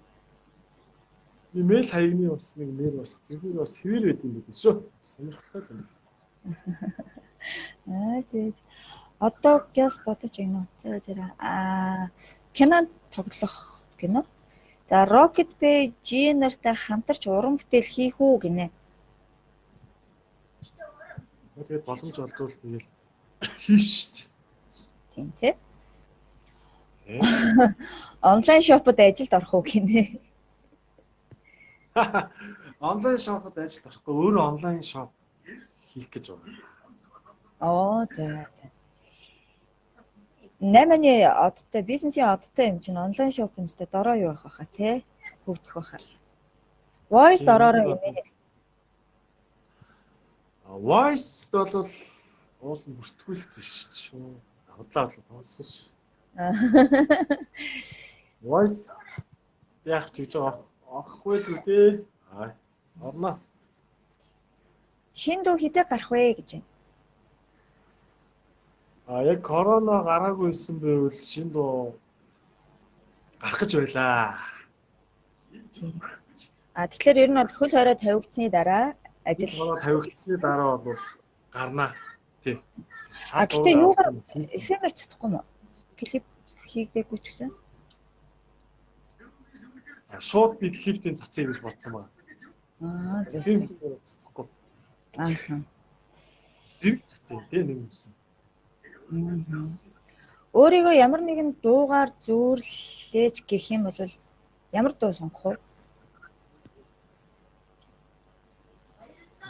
Мэйл хаягны бас нэг нэр бас тэргээр бас хэвээр байд юм байлээ шүү. Сонирхолтой юм байна. Аа зээ. Одоо гяс бодож байна уу? За зэрэг аа кинонд тоглох кино. За Rocket Bay G нартай хамтарч уран бүтээл хийх үү гинэ. Тэгээд боломж олдвол тэгэл хийн шүү дээ. Тийм тий. Онлайн шопод ажилд орох уу гинэ. Онлайн шопод ажилд орохгүй өөрөө онлайн шоп хийх гэж байна. Оо за за. 8-ны одтой бизнесийн одтой юм чинь онлайн шопинстэй дороо юу байх баха тий? Хөгжих баха. Voice дороороо юм ээ. Voice бол уул нь бүртгүүлсэн шүү дээ шүү. Худлаа тоглосон шүү. Voice яах ч гэж байгаа орохгүй л үү дээ. Аа орно. Шинэ дуу хизээ гарах вэ гэж байна. А яг корона гараагүй байсан байвал шинэ дуу гарах гэж байлаа. Тийм. А тэгэхээр ер нь бол хөл хорой тавигдсны дараа ажил хорой тавигдсны дараа бол гарнаа. Тийм. А гэтээ юугаар FM-ээр цацахгүй юм уу? Клип хийгдээгүй ч гэсэн. Шууд би клиптийн цацъя гэж бодсон байна. Аа зөв зөв. Цацахгүй. Ааха. Зэрэг цацъя тий нэг юмсан. Өөрийгөө ямар нэгэн дуугаар зөөрлөөж гэх юм бол ямар дуу сонгох вэ?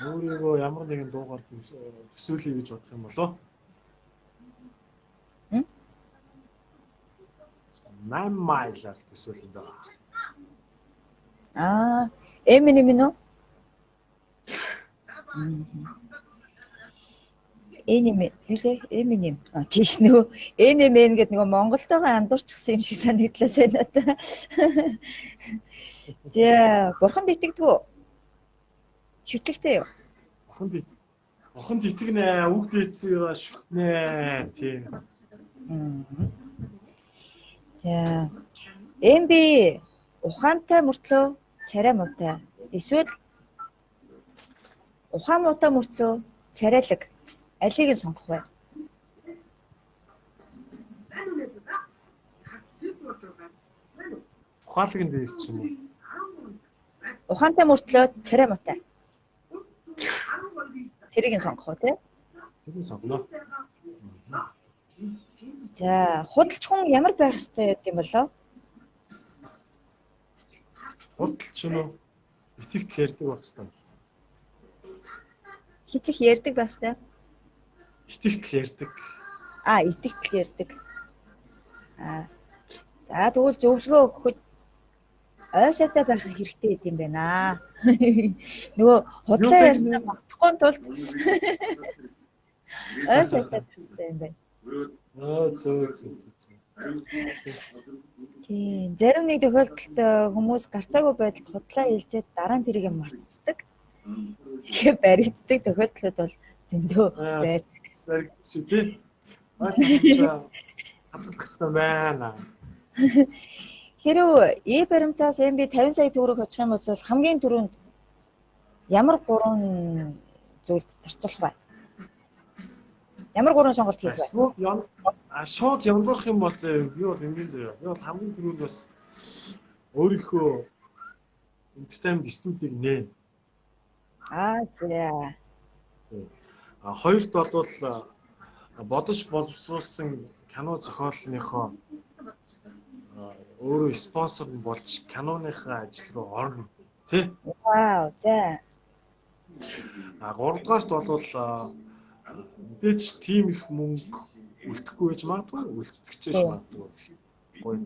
Өөрийгөө ямар нэгэн дуугаар төсөөлье гэж бодох юм болоо? 8 mile-аар төсөөлнө дөө. Аа, Eminem үү? Eminem юу лээ? Eminem. А тийш нөгөө Eminem гэдэг нөгөө Монголтойгоо андуурчихсан юм шиг санагдлаа сайн надаа. За, бурханд итгэдэг үү? Шүтлэгтэй юу? Бурханд итгэнэ, үг дээдсээ шүтнэ. Тийм. За, MB ухаантай мөртлөө царай муутай. Эсвэл ухаан муутай мөртлөө царайлаг. Алийг нь сонгох вэ? Ухаалаг нь дээрс ч юм уу? Ухаантай мөртлөө царай муутай. Тэрийг нь сонгох уу те? Тэрийг сонгоно. За, худалч хүн ямар байх ёстой гэдэг юм болоо? Худалч нь итгэл ярьдаг байх ёстой. Хитгэх ярьдаг байх ёстой. Итгэл ярьдаг. А, итгэл ярьдаг. А. За, тэгвэл зөвлөгөө өгөхөд ойсаатай байх хэрэгтэй гэдэм байна. Нөгөө худлаа ярьснаа магтахгүй тулд ойсаатай байх хэрэгтэй юм байна. Аа, зөв зөв зөв. Тийм, зарим нэг тохиолдолд хүмүүс гарцаагүй байдалд худлаа хэлжээд дараа нь тэрийг мартчихдаг. Тэгэхээр баригддаг тохиолдлууд бол зөндөө байдаг. Баригдсан тий. Бас хадгалах хэрэгтэй байна. Хэрв э баримтаас MB 50 сая төгрөг очих юм бол хамгийн түрүүнд ямар гурван зүйлд зарцуулах вэ? Ямар гурван сонголт хийх вэ? Шууд яндуурах юм бол зөө би бол энгийн зөө. Би бол хамгийн түрүүнд бас өөрийнхөө entertainment студийг нээн. Аа зөө. А хоёрт бол бодож боловсруулсан кино зохиолныхоо өөрөө спонсор нь болж киноныхаа ажил руу орно тий. Вау, за. А гуравдугаарт бол мэдээж тийм их мөнгө үлдэхгүй байж магадгүй, үлдчихэж магадгүй. Гоё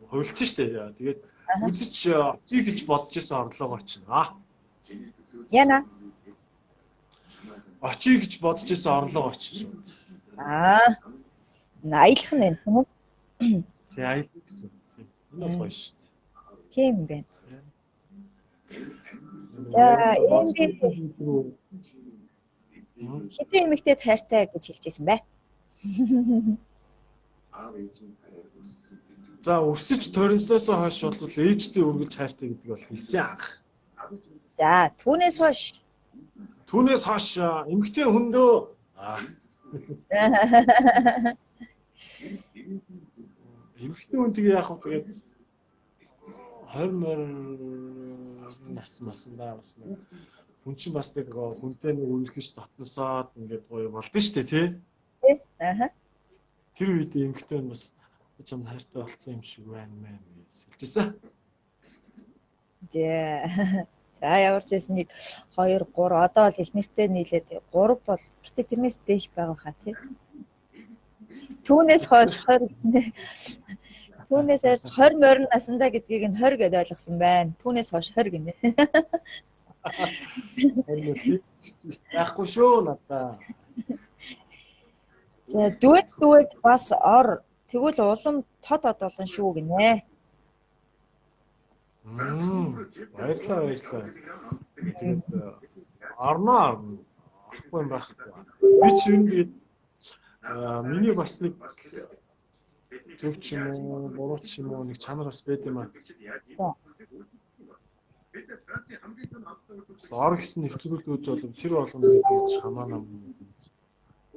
хувилцсан шүү дээ. Тэгээд үзэж очие гэж бодож исэн орлогоо чинь. Яна. Очие гэж бодож исэн орлогоо очиж. Аа. Аялах нь байна тийм үү? Тий, аялах гэсэн. Энэ бол гоё шүү дээ. Тийм байна. За, энд хэдэн эмэгтэйд хайртай гэж хэлжсэн бэ? За, өсөж торинсноос хойш бол ээжтэй үргэлж хайртай гэдэг бол хэлсэн анх. За, түүнээс хойш. Түүнээс хойш эмэгтэй хүндөө эмэгтэй хүн тэгээ яах вэ тэгээд 20 морь нас масандаа бас нэг хүн чинь бас нэг хүнтэй нэг үерхэж дотносоод ингээд гоё болдсон шүү дээ тий. Аа. Тэр үед эмэгтэй хүн бас чамд хайртай болсон юм шиг байна мэн гэж хэлжсэн. За. За ямар ч байсан 1 2 3 одоо л их нэртэй нийлээд 3 бол гэтээ тэрнээс дээш байгаа хаа тий. Түүнээс хойш 20 түүнээс 20 морин насандаа гэдгийг нь 20 гэдээ ойлгосон байна. Түүнээс хойш 20 гинэ. Байхгүй шүү надаа. За дүйд дүйд бас ор тэгвэл улам тод од болно шүү гинэ. Баярлалаа баярлалаа. Тэгээд орно орно. Орохгүй юм байхгүй. Би ч ер нь тэгээд миний бас нэг зөв ч юм уу, буруу ч юм уу нэг чанар бас байд юм аа. Бас ор гэсэн нэвтрүүлгүүд бол тэр болгоно гэдэг ч хамаанаа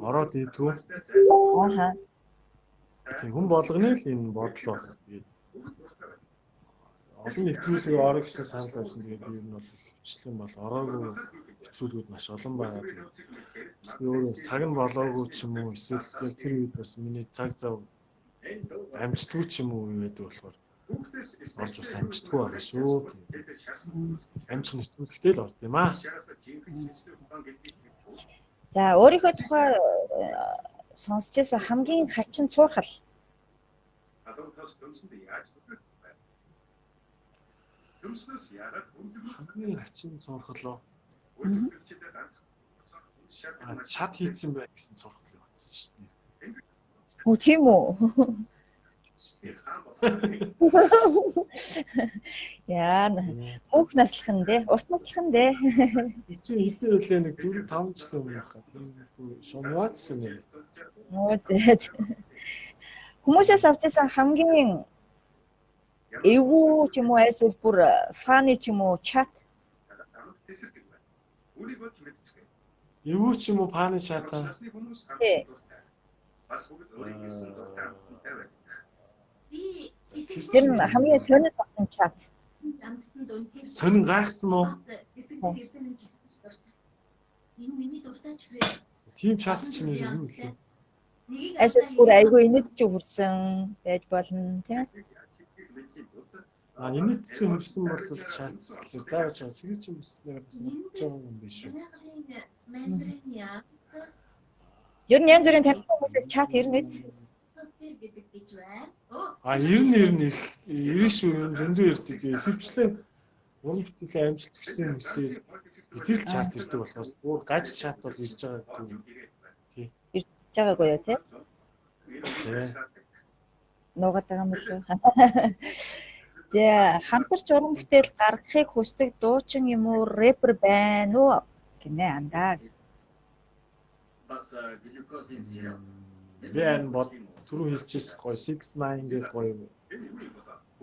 ороод идэггүй. Ааха. Тийм хүн болгоны л энэ бодол баг. Тэгээд олон нэвтрүүлэг орё гэсэн санал тавьсан. Тэгээд би ер нь бол хвчлэн бол ороогүй нэвтрүүлгүүд маш олон байгаа. Тэгээд бас би өөрөө цаг нь болоогүй ч юм уу эсвэл яг тэр үед бас миний цаг зав амжтгүй ч юм уу үе байдаг болохоор орж бас амжтгүй байгаа шүү. Амжих нэвтрүүлэгтэй л орд юм аа. За өөрийнхөө тухай сонсч байсан хамгийн хачин цуурхал. Хамгийн хачин цуурхал уу? Чат хийцэн бай гэсэн цуурхал явуулсан шүү дээ. Үгүй тийм үү? Яа, мөнх наслах нь дээ, урт наслах нь дээ. Чи хэзээ үлээ нэг 4 5 жилийн өмнө хаа. Тийм шумгаадсан юм. Нөө зээ. Хүмүүсээс авч ирсэн хамгийн эвгүй ч юм уу эсвэл бүр фаны ч юм уу чат. Эвгүй ч юм уу фаны чат аа. Тий. Тэр нь хамгийн сонин авсан чат. Сонин гайхсан уу? Тийм чат чинь нэр юу вэ? Ашиг бүр айгүй инээдч хүрсэн байж болно тийм. А инээдч хүрсэн бол чат гэхээр заавал чат тэр чинь бас нэр бас бодож байгаа юм биш үү? Ер нь янз бүрийн таних хүмүүсээс чат ирнэ биз? А ирнэ их ирнэ шүү, ер нь зөндөө ирдэг. Ихэвчлэн уран бүтээлийн амжилт хүссэн хүмүүсээ итгэл чат ирдэг болохоос бүр гаж чат бол ирж байгаагүй. Тий. Ирж байгаагүй юу тий? Тий. Нуугаад байгаа юм лөө. За хамтарч уран бүтээл гаргахыг хүсдэг дуучин юм уу рэпер байна уу гинэ андаа. Би харин бод түрүү хэлчихсэн гоё 69 гэдэг гоё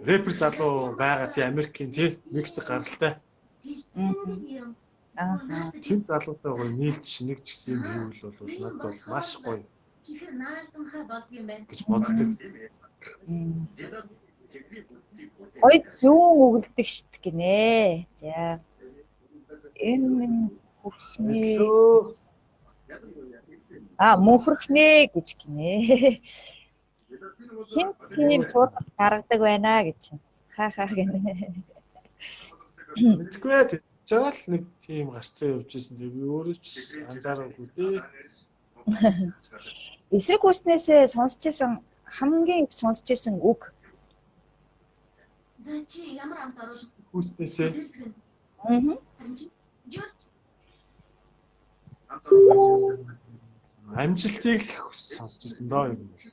рэпер залуу байгаа тий Америкийн тий Мексик гаралтай. Аа. Тэр залуутай гоё нийлж нэг ч гэсэн юм хийвэл бол надад бол маш гоё гэж боддог. Гоё зүүн өгөлдөг шт гинэ. За. Энэ минь хүрхний мөнхөрхнэ гэж гинэ. Хин тийм цуудлага гаргадаг байна гэж. Хаа хаа гинэ. Мэдгүй ээ. Тэгж байгаа л нэг тийм гарцаа явж исэн. Тэгээ би өөрөө ч анзаараагүй дээ. Эсрэг хүснээсээ сонсч исэн хамгийн их сонсч исэн үг. Хүснээсээ. Аа. Амжилтыг л их сонсч исэн доо юм бол.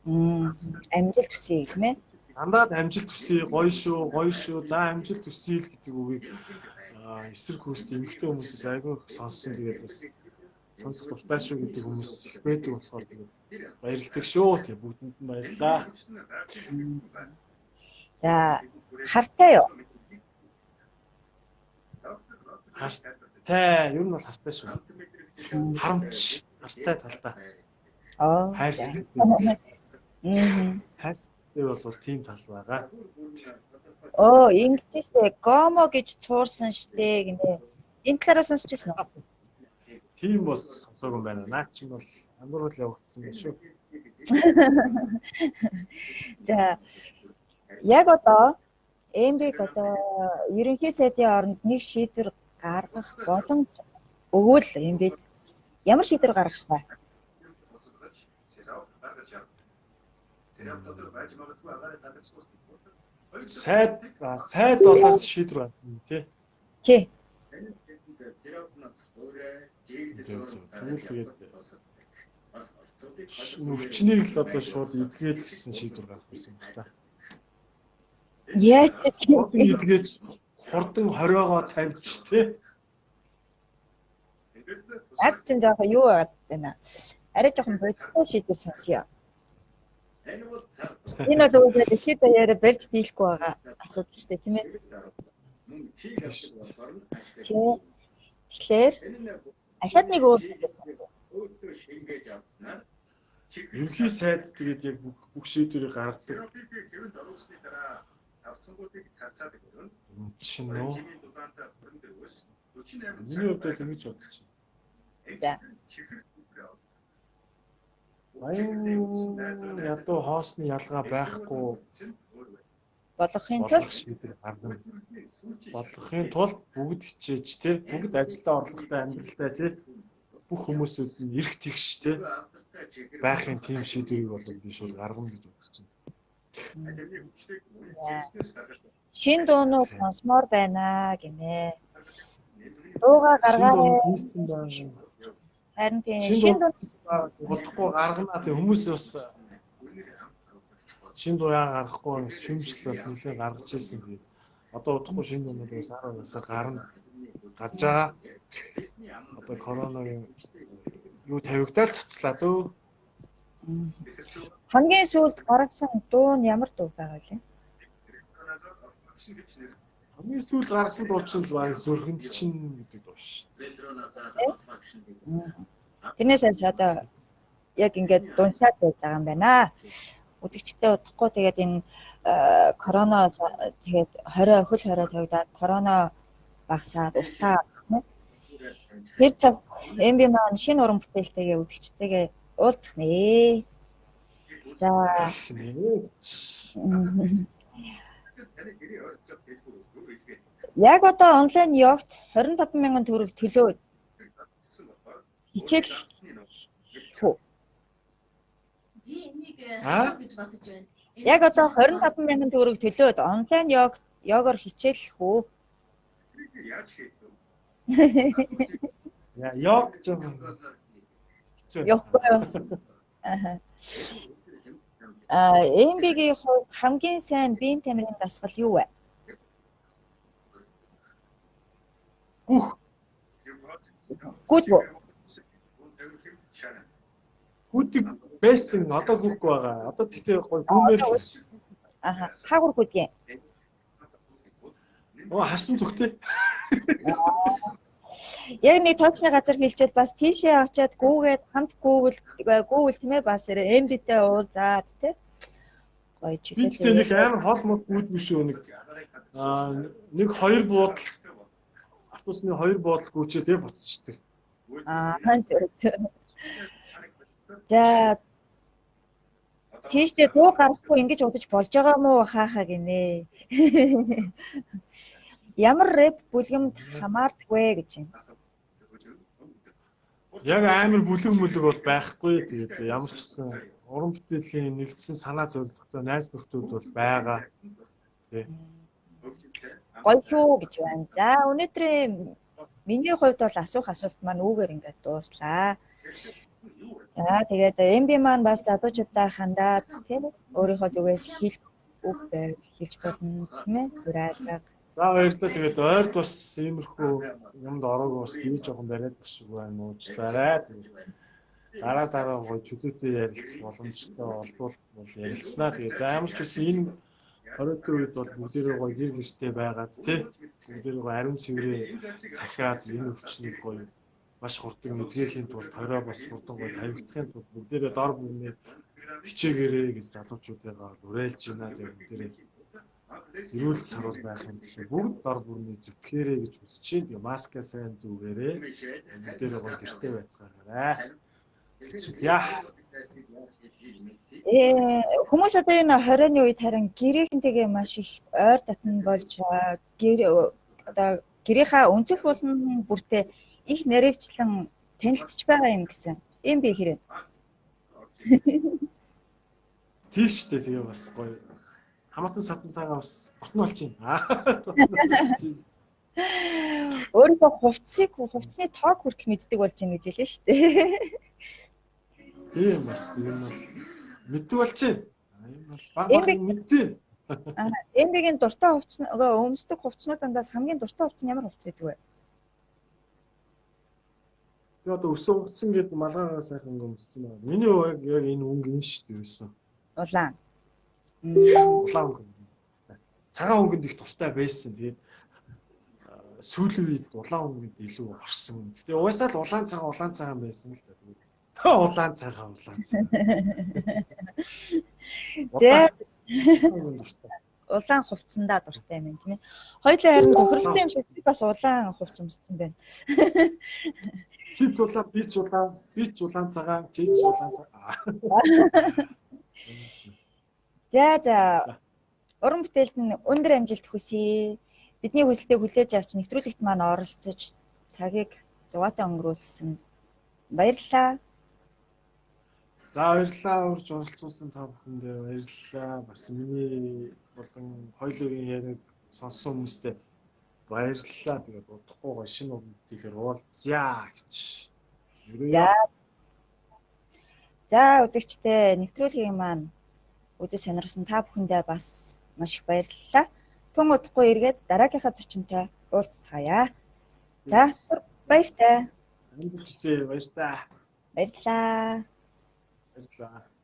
Амжилт хүсье гэх мэ. Дандаа л амжилт хүсье, гоё шүү, гоё шүү. За амжилт хүсье л гэдэг үгийг эсрэг хүмүүст эмэгтэй хүмүүсээс айгүй их сонссон. Тэгээд бас сонсох дуртай шүү гэдэг хүмүүс их байдаг болохоор тэгээд баярлдаг шүү. Тэгээд бүгдэнд нь баярлалаа. За хартай юу? Хартай, ер нь бол хартай шүү. Харамч, хартай талдаа. Аа. Хайр. Хайр сэтгэлтэй бол тийм тал байгаа. Оо, ингэж штэ гомо гэж цуурсан штэ гинэ. Энэ талаараа сонсч ирсэн үү? Тийм бол сонсоогүй юм байна. Наа чинь бол андуурал явагдсан байх шүү. За яг одоо МБ одоо ерөнхий сайдын оронд нэг шийдвэр гаргах боломж өгвөл МБ ямар шийдвэр гаргах вэ? Сайд болоод шийдвэр гаргана тий. Тий. Тэгвэл тэгээд өвчнийг л одоо шууд эдгээл гэсэн шийдвэр гаргах байсан юм байна. Яаж эдгээж хурдан хориогоо тавьж тий. Наад чинь жоохон юу байгаад байна. Арай жоохон бодтой шийдвэр сонсъё. Энэ бол уусаа дэлхийд даяараа барьж дийлэхгүй байгаа асуудал шүү дээ, тийм ээ. Тэгэхээр ахаад нэг өөр шийдвэр сонсъё. Ерөнхий сайд тэгээд яг бүх шийдвэрийг гаргадаг. Чинь нөө. Миний хувьд бол ингэж бодож байна. За. Баян ядуу хоосны ялгаа байхгүй болгохын тулд шийдвэр гаргана. Болгохын тулд бүгд хичээж те, бүгд ажилдаа орлоготой амьдралтай те, бүх хүмүүсүүд нь эрх тэгш те байхын тийм шийдвэрийг бол би шууд гаргана гэж бодож байна. Шин дуунууд сонсомоор байна гинэ. Дууга гаргаарай. Харин тийм шин дуу бодохгүй гаргана. Тийм хүмүүс бас шин дуу яа гаргахгүй шүмжил бол нэлээд гаргаж ирсэн. Тэгээд одоо удахгүй шин дуунууд бас 10-аас гарна гарч байгаа. Одоо коронагийн юу тавигдаал цацлаа дөө. Хамгийн сүүлд гаргасан дуу нь ямар дуу байгаа вэ? Хамгийн сүүлд гаргасан дуу чинь л баг зүрхэнд чинь гэдэг дуу шүү дээ. Тэрнээс хойш одоо яг ингээд дуншаад байж байгаа юм байна. Үзэгчтэй удахгүй тэгээд энэ корона тэгээд 20 хөл 20 тавигдаад корона багасаад устаа гэх юм. Тэр цаг MB маань шинэ уран бүтээлтэйгээ үзэгчтэйгээ уулзах нэ. За. Яг одоо онлайн йогт 25,000 төгрөг төлөө хичээл хүү. Яг одоо 25,000 төгрөг төлөөд онлайн йогоор хичээлэх үү? Яа, йог жоохон хэцүү. Йоггүй. Аа. MB-гийн хувьд хамгийн сайн биеийн тамирын дасгал юу вэ? Гүх. Гүдгүү. Гүдэг байсан, одоо гүхгүй байгаа. Одоо тэгтээ гоё гүмээр л. Аха. Хаагур гүдгийн. Оо харсан зүгтээ. Яг нэг тоочны газар хэлчихэд бас тийшээ очиад гүүгээд хамт гүүвэл гүүвэл тийм ээ бас MB-тэй уулзаад тий. Гоё чиглэл. Би нэг амар хол мод гүйдгүй шүү нэг нэг хоёр буудал автобусны хоёр буудал гүйчээ тий буцчихдаг. Аа зөв зөв. За тийшээ дуу гарахгүй ингэж удаж болж байгаа мó хаахаа гинэ. Ямар рэп бүлгэмд хамаардаг вэ гэж юм. Яг амар бүлэг мүлэг бол байхгүй. Тэгээд ямар ч гэсэн уран бүтээлийн нэгдсэн санаа зорилготой найз нөхдөд бол байгаа. Тэ. Гоё шүү гэж байна. За өнөөдрийн миний хувьд бол асуух асуулт маань үүгээр ингээд дууслаа. За тэгээд MB маань бас залуучуудаа хандаад тийм өөрийнхөө зүгээс хэлэх үг байвал хэлж болно тийм ээ. Дураалга. За баярлалаа. Тэгээд ойрд бас иймэрхүү юмд ороог бас би жоохон бариад их шиг байна. Уучлаарай. Тэгээд дараа дараа гоё чөлөөтэй ярилцах боломжтой олдвол бол ярилцсанаа. Тэгээд за ямар ч үсэн энэ хориотой үед бол бүгдээрээ гоё гэр гэртэй байгаад тий бүгдээрээ гоё ариун цэврээ сахиад энэ өвчнийг гоё маш хурдан мэдгээхийн тулд хорио бас хурдан гоё тавигдахын тулд бүгдээрээ дор бүрний хичээгээрэй гэж залуучуудыгаа уриалж байна. Тэгээд бүгдээрээ эрүүл саруул байхын тулд бүгд дор бүрний зүтгээрэй гэж хүсэж байна. Тэгээ маска сайн зүүгээрэй. Бүгдээрээ гоё гэртээ байцгаарай. Хичээлье. Хүмүүс одоо энэ 20-ны үед харин гэрийнхэнтэйгээ маш их ойр татна болж гэр одоо гэрийнхаа өнцөг булан бүртээ их наривчлан танилцж байгаа юм гэсэн. Эм би хэрэг. Тийш үү тэгээ бас гоё. Хамаатан садантайгаа бас дотно болж байна. Өөрийнхөө хувцсыг хувцсны тоог хүртэл мэддэг болж байна гэж хэлээ шүү дээ. Тийм бас юм бол мэддэг болж байна. Юм бол баг баг мэддэг. Аа, MB-гийн дуртай хувцс өмсдөг хувцснууд дандаас хамгийн дуртай хувцс нь ямар хувцс байдаг вэ? Би одоо өсөө угцсан гээд малгайгаа сайхан өнгө өмссөн байна. Миний яг яг энэ өнгө энэ шүү дээ ерөөсөн. Улаан. Улаан өнгө. Цагаан өнгөнд их дуртай байсан. Тэгээд сүүлийн үед улаан өнгөнд илүү орсон. Гэтэ угаасаа л улаан цагаан улаан цагаан байсан л да. Тэгээд улаан цагаан улаан цагаан. За улаан хувцсандаа дуртай юм тийм ээ. Хоёулаа харин тохиролцсон юм шиг би бас улаан хувц өмссөн байна. Чи ч улаан, би ч улаан, би ч улаан цагаан, чи ч улаан цагаан. За за. Уран бүтээлд нь өндөр амжилт хүсье. Бидний хүсэлтийг хүлээж авч нэвтрүүлэгт маань оролцож цагийг зугаатай өнгөрүүлсэн. Баярлалаа. За баярлалаа, урьж оролцуулсан та бүхэндээ баярлалаа. Бас миний болон хоёулын яриаг сонссон хүмүүстээ баярлалаа. Тэгээд удахгүй гоё шинэ уран бүтээлээр уулзъя гэж. За. За үзэгчдээ, нэвтрүүлгийн маань үзэж сонирхсан та бүхэндээ бас маш их баярлалаа. Тун удахгүй эргээд дараагийнхаа зочинтой уулзцаая. За баяртай. Сайн хүсье, баяртай. Баярлалаа. Баярлалаа.